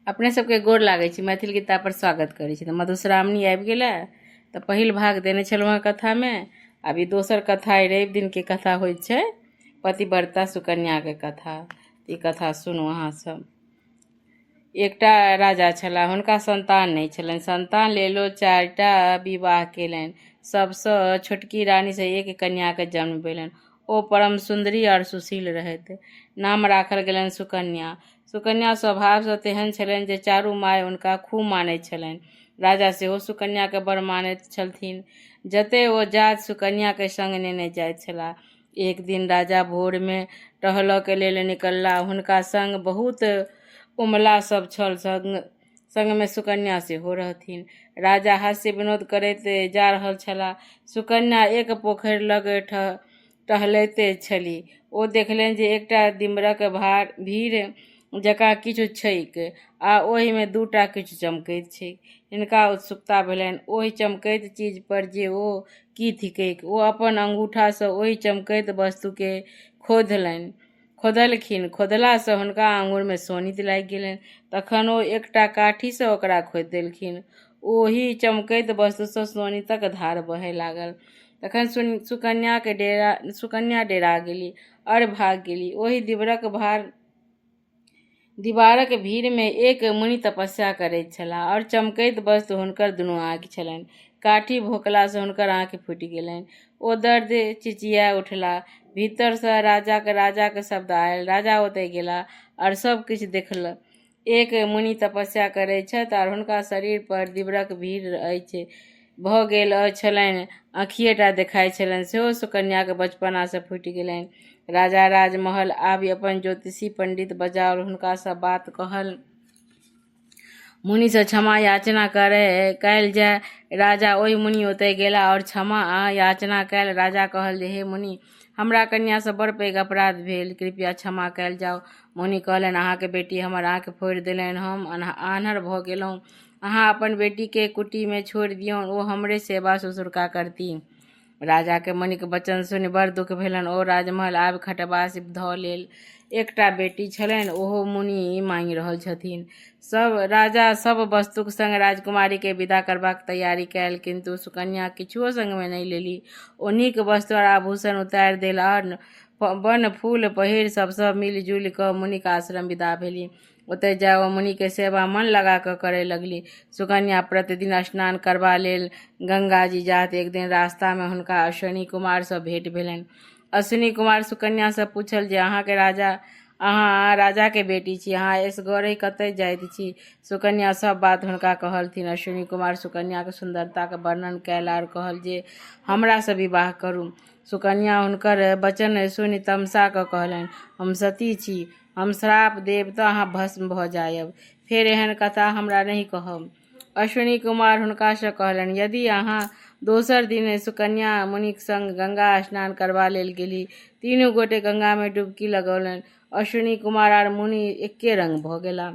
अपने सबके गोर लागै छी, मैथिल गीता पर स्वागत करै छी। तऽ मधुश्रावणी आबि गेलै तऽ पहिल भाग देने छलहुँ हँ कथामे। आब ई दोसर कथा रवि दिनके कथा होइ छै, पतिव्रता सुकन्याके कथा। ई कथा सुनू अहाँ सब। एकटा राजा छलाह, हुनका संतान नहि छलनि। संतान लेल ओ 4टा विवाह केलनि। सबसँ छोटकी रानीसँ एक कन्याके जन्म भेलनि। ओ परम सुन्दरी आओर सुशील रहथि। नाम राखल गेलनि सुकन्या। सुकन्या स्वभावसँ तेहन छलनि जे चारू माय हुनका खूब मानैत छलनि। राजा सेहो सुकन्याके बड़ मानैत छलथिन। जतय ओ जाथि सुकन्याके संग नेने जाइत छलाह। एक दिन राजा भोरमे टहलऽके लेल निकललाह। हुनका संग बहुत उमला सब छल, संगमे सुकन्या सेहो रहथिन। राजा हास्य विनोद करैत जा रहल छलाह। सुकन्या एक पोखरि लग टहलैत छली। ओ देखलनि जे एकटा दिमरक भीड़ जकाँ किछु छैक आ ओहिमे 2टा किछु चमकैत छैक। हिनका उत्सुकता भेलनि ओहि चमकैत चीज पर जे ओ की थिकैक। ओ अपन अंगूठासँ ओहि चमकैत वस्तुकेँ खोदलखिन। खोदलासँ हुनका आंगुरमे शोणित लागि गेलनि। तखन ओ एकटा काठीसँ ओकरा खोदि देलखिन। ओहि चमकैत वस्तुसँ शोणितक धार बहय लागल। तखन सुकन्या डेरा गेली आओर भाग गेली। ओहि दीवारक भीड़मे एक मुनि तपस्या करैत छलाह आओर चमकैत वस्तु हुनकर दुनू आँखि छलनि। काठी भोंकलासँ हुनकर आँखि फूटि गेलनि। ओ दर्द चिचिया उठलाह। भीतरसँ राजाक शब्द आयल। राजा ओतय गेलाह आओर सब किछु देखल। एक मुनि तपस्या करैत छथि आओर हुनका शरीर पर दिबरक भीड़ अछि भऽ गेल छलनि। आँखिएटा देखाइत छलनि, सेहो सुकन्याक बचपनासँ फूटि गेलनि। राजा राजमहल आबि अपन ज्योतिषी पंडित बजाओल। हुनकासँ बात कहल। मुनिसँ क्षमा याचना कयल जाय। राजा ओहि मुनि ओतय गेला आओर क्षमा याचना कयल। राजा कहल जे हे मुनि, हमरा कन्यासँ बड़ पैघ अपराध भेल, कृपया क्षमा कयल जाओ। मुनि कहलनि, अहाँके बेटी हमर आँखि फोड़ि देलनि, हम आन्हर भऽ गेलहुँ। अहाँ अपन बेटीके कुटीमे छोड़ि दियौन, ओ हमरे सेवा ससुरका करती। राजाके मुनिक वचन सुनि बड़ दुख भेलनि। ओ राजमहल आबि खटबास धऽ लेल। एकटा बेटी छलनि, ओहो मुनि मांगि रहल छथिन। सब राजा सब वस्तुक संग राजकुमारीके विदा करबाक तैयारी कयल, किन्तु सुकन्या किछुओ संगमे नहि लेली। ओ नीक वस्त्र आओर आभूषण उतारि देल आओर वन फूल पहिर सबसँ मिलि-जुलि कऽ मुनिक आश्रम विदा भेली। ओतय जाय ओ मुनिके सेवा मन लगा कऽ करय लगली। सुकन्या प्रतिदिन स्नान करबा लेल गंगाजी जाथि। एक दिन रास्तामे हुनका अश्विनी कुमारसँ भेंट भेलनि। अश्विनी कुमार सुकन्यासँ पूछल जे अहाँ राजाके बेटी छी, अहाँ एसगरे कतय जाइत छी? सुकन्या सब बात हुनका कहलथिन। अश्विनी कुमार सुकन्याक सुन्दरताक वर्णन कयल आओर कहल जे हमरासँ विवाह करू। सुकन्या हुनकर वचन सुनि तमसा कऽ कहलनि, हम सती छी, हम श्राप देब तऽ अहाँ भस्म भऽ जायब, फेर एहन कथा हमरा नहि कहब। अश्विनी कुमार हुनकासँ कहलनि, यदि अहाँ दोसर दिन सुकन्या मुनिक संग गंगा स्नान करबा लेल गेली। तीनू गोटे गंगामे डुबकी लगौलनि। अश्विनी कुमार आर मुनि एके रंग भऽ गेला।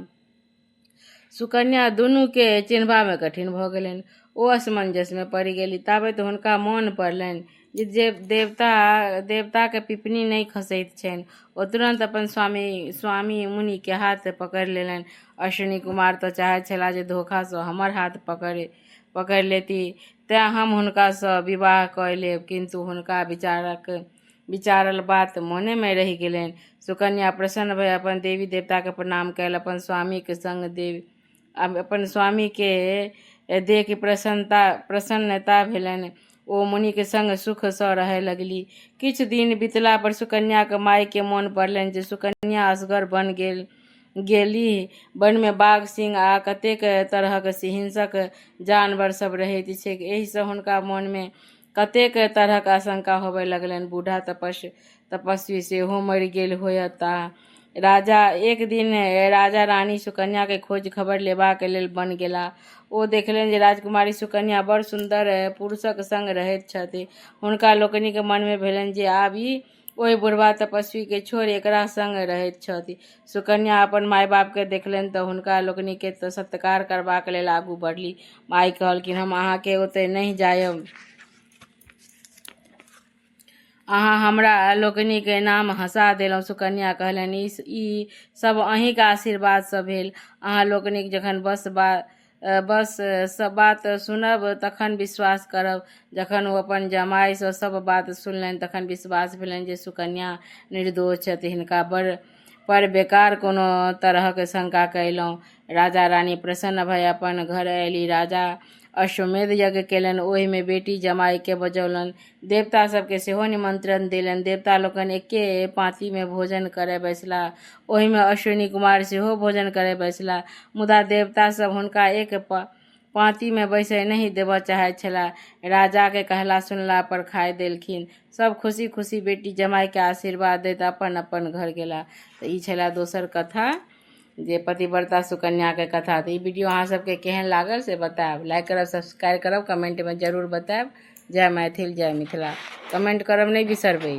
सुकन्या दुनूके चिन्हबामे कठिन भऽ गेलनि। ओ असमंजसमे पड़ि गेली। ताबत हुनका मोन पड़लनि जे देवताके पिपनी नहि खसैत छनि। ओ तुरन्त अपन स्वामी मुनिके हाथ पकड़ि लेलनि। अश्विनी कुमार तऽ चाहैत छलाह जे धोखासँ हमर हाथ पकड़ि लेती, तेँ हम हुनकासँ विवाह कऽ लेब, किन्तु हुनका विचारल बात मोनेमे रहि गेलनि। सुकन्या प्रसन्न भऽ अपन देवी देवताके प्रणाम कयल। अपन स्वामीक संग अपन स्वामीके देखि प्रसन्नता भेलनि। ओ मुनिक संग सुखसँ रहय लगली। किछु दिन बितला पर सुकन्याक मायके मोन पड़लनि जे सुकन्या असगर बन गेलीह। वनमे बाघ, सिंह आ कतेक तरहक हिंसक जानवर सब रहैत छैक। एहिसँ हुनका मोनमे कतेक तरहक आशंका होबय लगलनि। बूढ़ा तपस्वी सेहो मरि गेल होयताह। एक दिन राजा रानी सुकन्याके खोज खबर लेबाक लेल वन गेलाह। ओ देखलनि जे राजकुमारी सुकन्या बड़ सुन्दर पुरुषक संग रहैत छथि। हुनका लोकनिक मनमे भेलनि जे आब ई ओहि बुढ़बा तपस्वीके छोड़ि एकरा संग रहैत छथि। सुकन्या अपन माय-बापके देखलनि तऽ हुनका लोकनिके सत्कार करबाक लेल आगू बढ़ली। माय कहलखिन, हम अहाँके ओतय नहि जायब। अहाँ हमरा लोकनिक नाम हँसा देलहुँ। सुकन्या कहलनि, ई सब अहीँक आशीर्वादसँ भेल। अहाँ लोकनिक जखन बस बस सब बात सुनब तखन विश्वास करब। जखन ओ अपन जमायसँ सब बात सुनलनि तखन विश्वास भेलनि जे सुकन्या निर्दोष छथि। हिनका पर बेकार कोनो तरहक शंका कयलहुँ। राजा रानी प्रसन्न भए अपन घर अयली। राजा अश्वमेध यज्ञ केलनि। ओहिमे बेटी जमायकेँ बजौलनि। देवता सभकेँ सेहो निमंत्रण देलनि। देवता लोकनि एके पाँतीमे भोजन करय बैसलाह। ओहिमे अश्विनी कुमार सेहो भोजन करय बैसलाह। मुदा देवता सभ हुनका एक पाँतीमे बैसय नहि देबय चाहैत छलाह। राजाकेँ कहला सुनला पर खाय देलखिन। सभ खुशी-खुशी बेटी जमायकेँ आशीर्वाद दैत अपन-अपन घर गेलाह। तऽ ई छलए दोसर कथा जे पतिव्रता सुकन्याके कथा। तऽ ई वीडियो अहाँ सबके केहन लागल से बतायब। लाइक करब, सब्सक्राइब करब, कमेंटमे जरूर बतायब। जय मैथिल, जय मिथिला। कमेंट करब नहि बिसरबै।